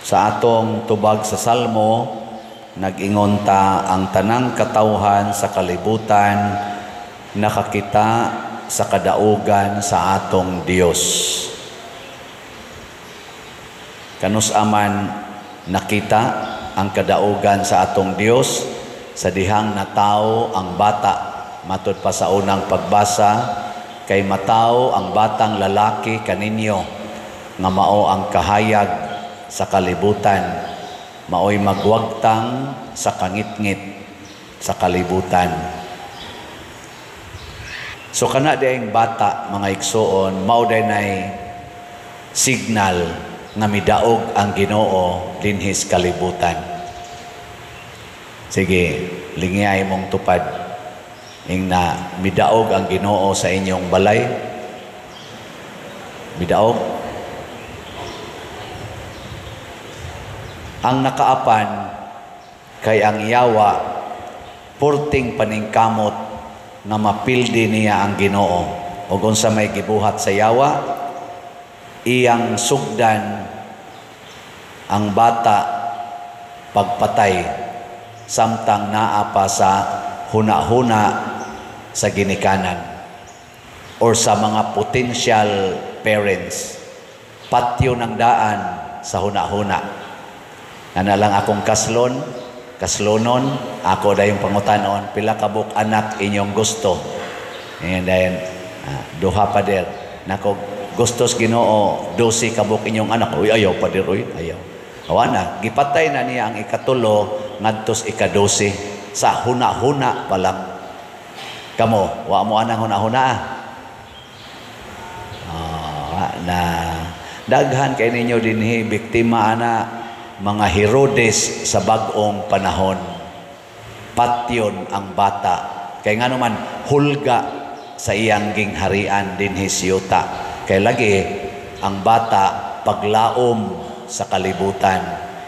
Sa atong tubag sa Salmo, nag-ingon ta ang tanang katawhan sa kalibutan nakakita sa kadaugan sa atong Dios. Kanus aman nakita ang kadaugan sa atong Dios sa dihang natawo ang bata, matud pa sa unang pagbasa, kay matawo ang batang lalaki kaninyo nga mao ang kahayag sa kalibutan, maoy magwagtang sa kangitngit sa kalibutan. So kana diayng bata, mga igsuon, mao nay signal nga midaog ang Ginoo dinhis kalibutan. Sige, lingiyay mong tupad. Ing na midaog ang Ginoo sa inyong balay. Midaog. Ang nakaapan kay ang yawa purting paningkamot nga mapildi niya ang Ginoo. Ug unsa may gibuhat sa yawa, iyang sugdan ang bata pagpatay samtang naa pa sa huna-huna sa ginikanan or sa mga potential parents. Patyo ng daan sa huna-huna. Ana lang akong kaslon, kaslonon, ako dayong pangutanon, pila kabuk anak inyong gusto? And then, duha pader. Nako, gustos Ginoo, 12 kabuk inyong anak. Uy, ayaw pader, uy, ayaw. Awa na, gipatay na niya ang ikatulo, ngadtos ika-12, sa huna-huna pa lang. Kamo, wa mo anang huna-huna ah. Na daghan kay ninyo dinhi biktima ana mga Herodes sa bag-ong panahon. Patyon ang bata. Kay ngano man hulga sa iyang gingharian dinhi siyuta. Kay lagi ang bata paglaom sa kalibutan,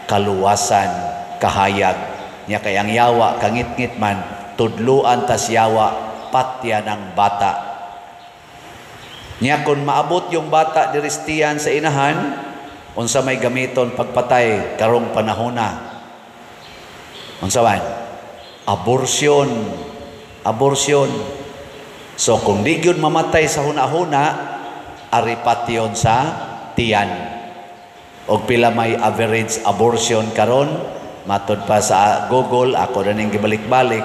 kaluwasan, kahayag. Nya kay ang yawa kangitngit man, tudluan tas yawa patya ng bata. Nya kung maabot yung bata diristiyan sa inahan, unsa may gamiton pagpatay karong panahona? Unsa man? Abortion. Abortion. So kung di gyud mamatay sa huna-huna, ari patyon sa tiyan. Og pila may average abortion karon, matod pa sa Google, ako na ning gibalik-balik,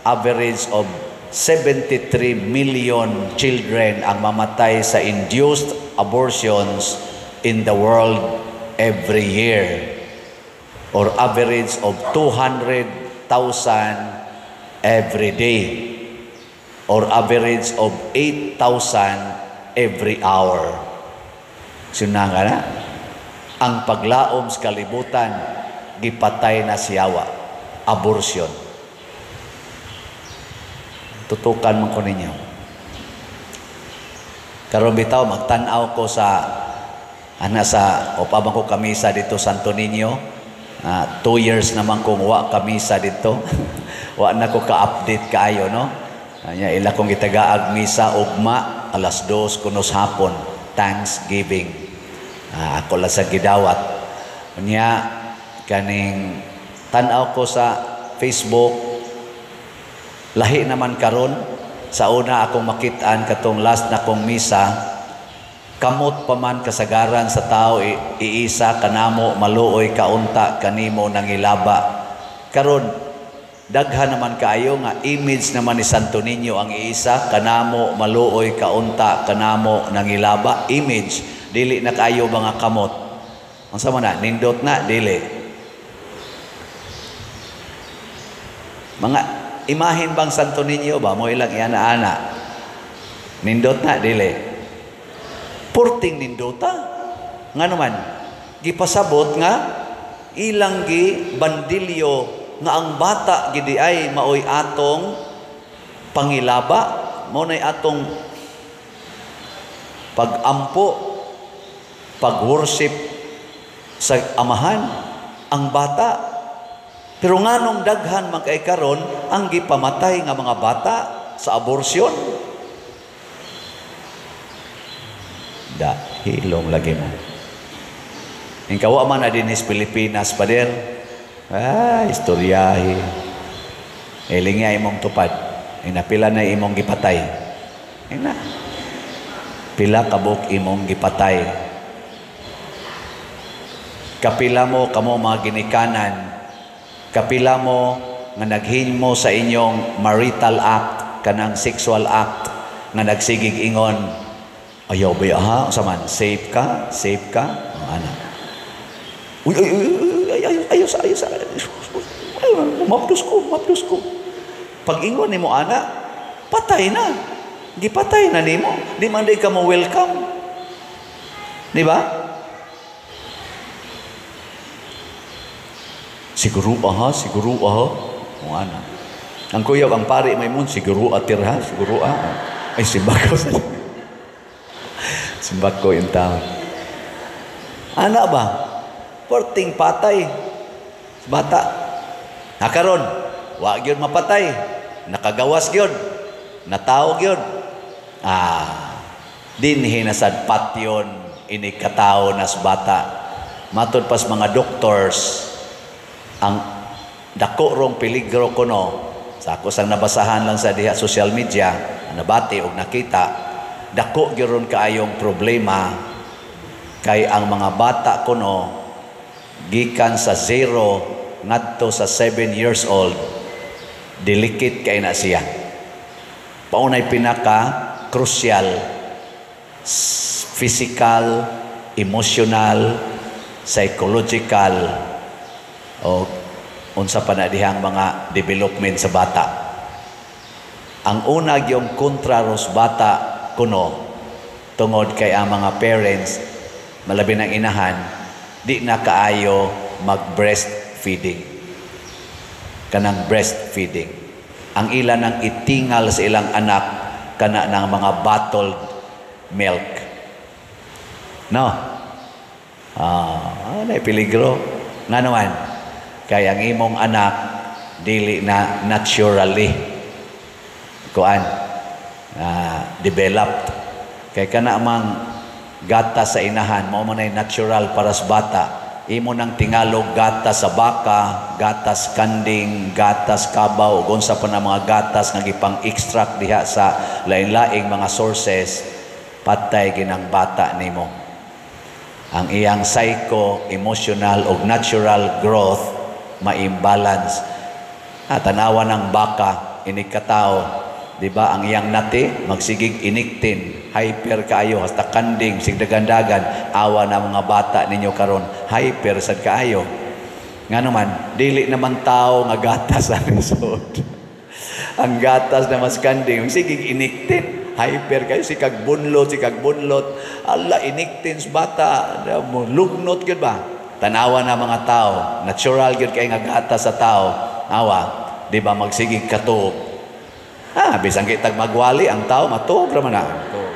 average of 73 million children ang mamatay sa induced abortions in the world every year, or average of 200,000 every day, or average of 8,000 every hour. Sunang ka na? Ang paglaom sa kalibutan, gipatay na siyawa. Abortion. Tutukan man ko ninyo. Karon bitaw magtan-aw ko sa ana sa upabang ko kamisa dito Santo Niño. 2 years naman kong wa kamisa dito. Wa na ko ka-update kaayo, no? Anya ila kong gitagaag misa ugma alas 2 kunos hapon, Thanksgiving. Ako lang sa gidawat. Unya kaning tan-aw ko sa Facebook, lahi naman karon. Sa una akong makit-an katong last na kong misa, kamot pa man kasagaran sa tao iisa kanamo maluoy kaunta kanimo nangilaba. Karon daghan naman kaayo nga image naman ni Santo Niño ang iisa kanamo maluoy kaunta kanamo nangilaba, image dili na kaayo mga kamot. Unsa man na nindot na dili. Mga imahin bang Santo Niño ba mo ilang iana-ana? Nindot na dili. Purting nindota. Ngano man gipasabot nga ilang gi bandilyo nga ang bata gidi ay maoy atong pangilaba, mao nay atong pag-ampo, pag-worship sa amahan ang bata. Pero nganong daghan man kay karon ang gipamatay nga mga bata sa abortion? Da, hilong lagi mo. Ikaw man na din his Pilipinas, pader. Ah, istoryahe. Iling nga imong tupad. Inapila na imong gipatay. Ina. Pila kabuk imong gipatay. Kapila mo kamo mga ginikanan. Kapila mo nga naghimo sa inyong marital act, kanang sexual act, nga nagsigig ingon, "Ayaw ba ha? Sa man, safe ka? Safe ka?" Oh, ana. "Uy, uy, uy, uy, ay, ayaw sa, ayaw sa. Mapdos ko, mapdos ko." Pag ingon nimo ana, patay na. Gipatay na nimo. Di man di ka mo welcome. Di ba? Siguro aha, siguro aha. O ana. Ang kuyaw, ang pari may mun, siguro atir ha, siguro aha. Ay, simbako sa simbako yung tao. Ana ba? Porting patay. Bata. Nakaron, wa gyud mapatay. Nakagawas gyud. Natao gyud. Ah, dinhi na sad patyon ini katao nas bata. Matud pas mga doctors, ang dako rong peligro kuno sa ako sang nabasahan lang sa diha social media, nabati og nakita, dako gyud ron kaayong problema kay ang mga bata kuno gikan sa 0 ngadto sa 7 years old, delicate kay na siya. Paunay pinaka crucial physical, emotional, psychological o unsa pa na dihang mga development sa bata. Ang una gyung kontra ros bata kuno tungod kay ang mga parents, malabi ng inahan, di na kaayo mag-breastfeeding. Kanang breastfeeding. Ang ilan ang itingal sa ilang anak kana ng mga bottled milk. No? Ah, na peligro. Nga naman, kay ang imong anak dili na naturally kuan developed. Kay kana mang gatas sa inahan, mao man ay natural para sa bata. Imo nang tingalog gatas sa baka, gatas kanding, gatas kabaw, ug unsa pa na mga gatas nga gipang-extract diha sa lain-laing mga sources, patay ginang bata nimo. Ang iyang psycho, emotional ug natural growth ma-imbalance. Ah, tanawa ng baka ini katao, di ba? Ang iyang nati magsigig iniktin, hyper kaayo, hasta kanding sigdagandagan. Awa na mga bata ninyo karon, hyper sad kaayo. Nga naman, dili naman tao nga gatas ang lisod. Ang gatas na mas kanding sigig iniktin, hyper kayo, sikag bunlot, sikag bunlot. Ala, iniktin sa bata, lugnot gyud ba? Tanawa na mga tao, natural gyud kay nga gatas sa tao. Awa, di ba magsigig katuog? Ah, bisan kitag magwali ang tao, matuog ra man na. Tuog.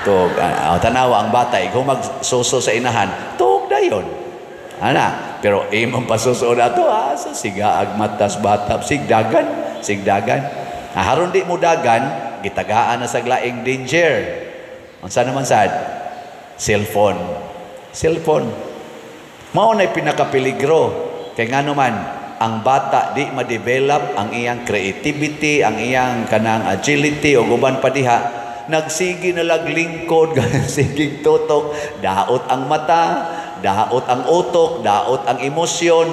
Tuog. Ah, tanawa ang bata, ikaw magsuso sa inahan, tuog dayon. Ana, pero imong pasuso na to, ah, sa sigaag matas bata, sigdagan, sigdagan. Ah, haron di mo dagan, gitagaan na sa laing danger. Unsa naman sad? Cellphone. Cellphone. Mao na'y pinakapeligro. Kay ngano man, ang bata di ma-develop ang iyang creativity, ang iyang kanang agility o uban pa diha, nagsige na lag lingkod, sigig tutok, daot ang mata, daot ang utok, daot ang emosyon.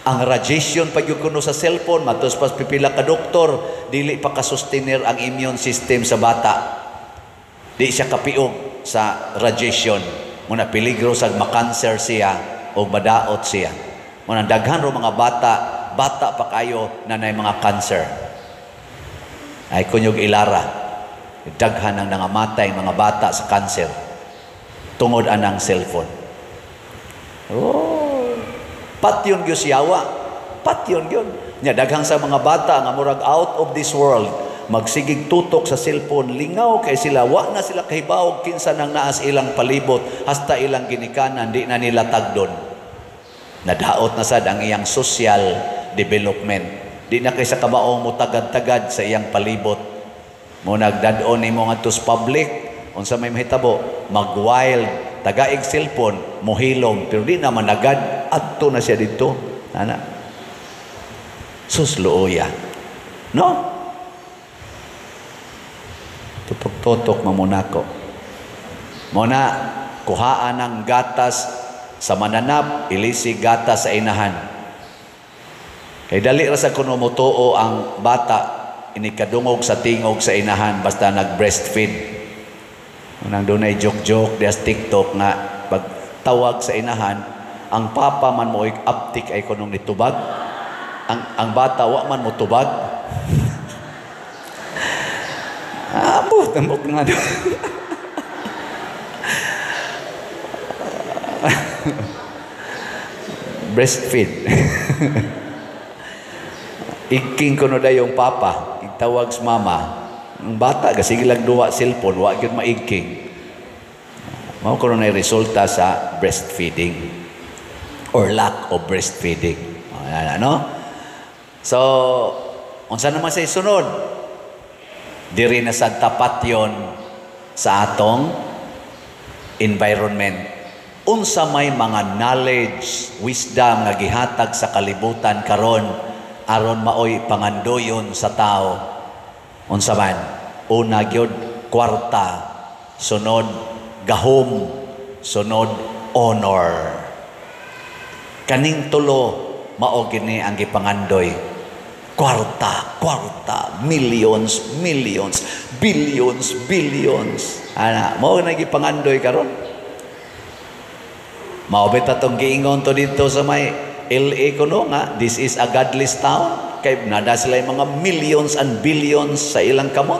Ang radiation pag kuno sa cellphone, matos pas pipila ka doktor, dili pa ka-sustainer ang immune system sa bata. Di siya kapiog sa radiation. Muna peligro sa makanser siya o madaot siya. Muna daghan ro mga bata, bata pa kayo na nay mga cancer. Ay kunyog ilara. Daghan ang nangamatay mga bata sa cancer tungod anang cellphone. Oh, patyon gyud siyawa. Patyon gyud. Nya daghang sa mga bata nga murag out of this world, magsigig tutok sa cellphone, lingaw kay sila, wa na sila kahibaw kinsa nang naas ilang palibot, hasta ilang ginikanan di na nila tagdon. Nadaot na sad ang iyang social development. Di na kay sa kabaong mo tagad-tagad sa iyang palibot. Mo nagdad-on nimo ngadto sa public, unsa may mahitabo, mag-wild, Tagaig cellphone, mohilom, pero di na managad, adto na siya dito. Ana. Sus, luoya. No? Tutok-tutok mamunako. Muna, kuhaan ang gatas sa mananap, ilisi gatas sa inahan. Kay dali ra sa kuno motuo ang bata inikadungog sa tingog sa inahan basta nag-breastfeed. Unang dunay joke-joke dias TikTok nga pagtawag sa inahan, ang papa man mo aptik ay kunong nitubag. Ang bata wa man mo tubag. Ambot, ambot nga. Breastfeed. Iking kuno dayong papa, igtawag sa mama. Ang bata kasi lang duwa cellphone, wa gyud maigking. Mao kuno na resulta sa breastfeeding or lack of breastfeeding. Ano? So, unsa naman sa isunod? Diri na sad tapat yon sa atong environment. Unsa may mga knowledge, wisdom nga gihatag sa kalibutan karon aron maoy pangandoyon sa tao? Unsa man? Una gyud, kwarta, sunod gahom, sunod honor. Kaning tulo mao gini ang gipangandoy. Kwarta, kwarta, millions, millions, billions, billions. Ana, mao na gipangandoy karon. Mao bitaw tong giingon to dito sa may LA kuno nga this is a godless town, kay nada sila yung mga millions and billions sa ilang kamot.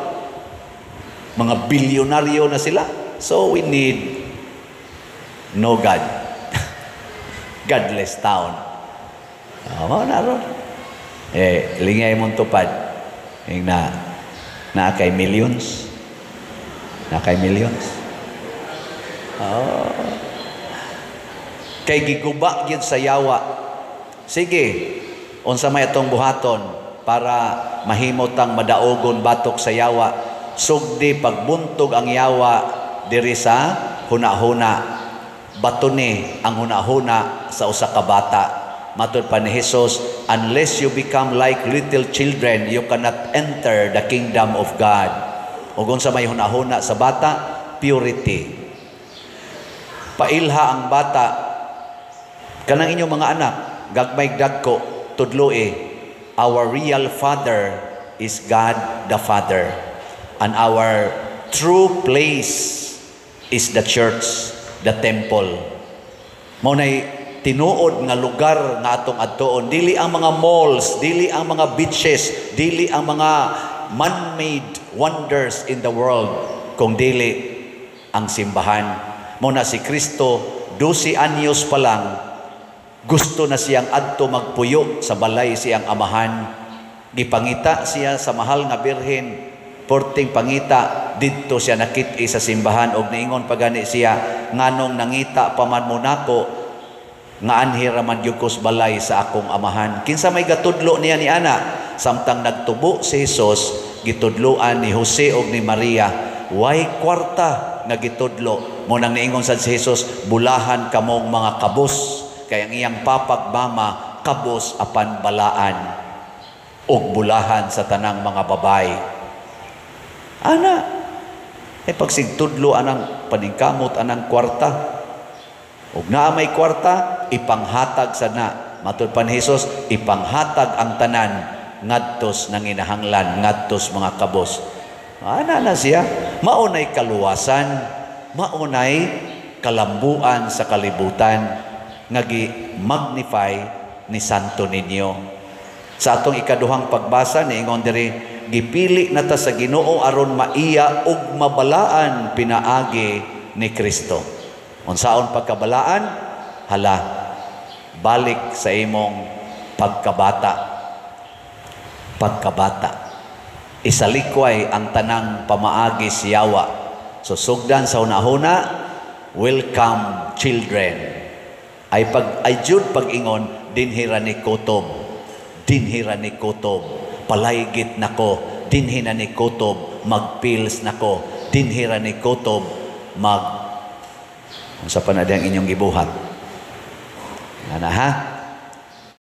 Mga bilyonaryo na sila. So we need no God. Godless town. Oh, mao na ron. Eh, lingay mong tupad. Yung na kay millions. Na kay millions. Oh. Kay giguba gyud sa yawa. Sige, unsa may atong buhaton para mahimot ang madaogon batok sa yawa? Sugdi pagbuntog ang yawa diri sa hunahuna. Batuni ang hunahuna sa usa ka bata. Matud pa ni Jesus, unless you become like little children, you cannot enter the kingdom of God. Ug unsa may hunahuna sa bata? Purity. Pailha ang bata. Kanang inyong mga anak, gagmay dagko, tudloi, our real Father is God the Father. And our true place is the church, the temple. Mao nay tinuod nga lugar nga atong adtuon. Dili ang mga malls, dili ang mga beaches, dili ang mga man-made wonders in the world, kung dili ang simbahan. Mao na si Kristo, 12 anyos pa lang, gusto na siyang adto magpuyo sa balay siyang amahan. Gipangita siya sa mahal nga birhen, porting pangita didto siya nakit-i sa simbahan og niingon pa gani siya, nganong nangita pa man mo nako, nga anhi ra man gyud ko sa balay sa akong amahan. Kinsa may gatudlo niya ni ana? Samtang nagtubo si Hesus, gitudloan ni Jose og ni Maria. Way kwarta nga gitudlo. Mo nang niingon sad si Hesus, bulahan kamong mga kabos, kay ang iyang papag mama kabos apan balaan, og bulahan sa tanang mga babay. Ana, ay pagsigtudlo anang paningkamot anang kwarta. Og naa may kwarta, ipanghatag sa na. Matud pa ni Hesus, ipanghatag ang tanan ngadtos nanginahanglan, ngadtos mga kabos. Ana na siya. Maunay kaluwasan, maunay kalambuan sa kalibutan nga gi-magnify ni Santo Niño. Sa atong ikaduhang pagbasa niingon diri, gipili na ta sa Ginoo aron maiya ug mabalaan pinaagi ni Kristo. Unsaon pagkabalaan? Hala, balik sa imong pagkabata. Pagkabata. Isalikway ang tanang pamaagi siyawa. So sugdan sa hunahuna, welcome children. Ay pag ay jud pag-ingon, dinhira ni kutob. Dinhira ni kutob. Palaygit nako, dinhira ni kutob, magpils nako, dinhira ni kutob, mag Unsa pa na diyang inyong gibuhat? Ana ha?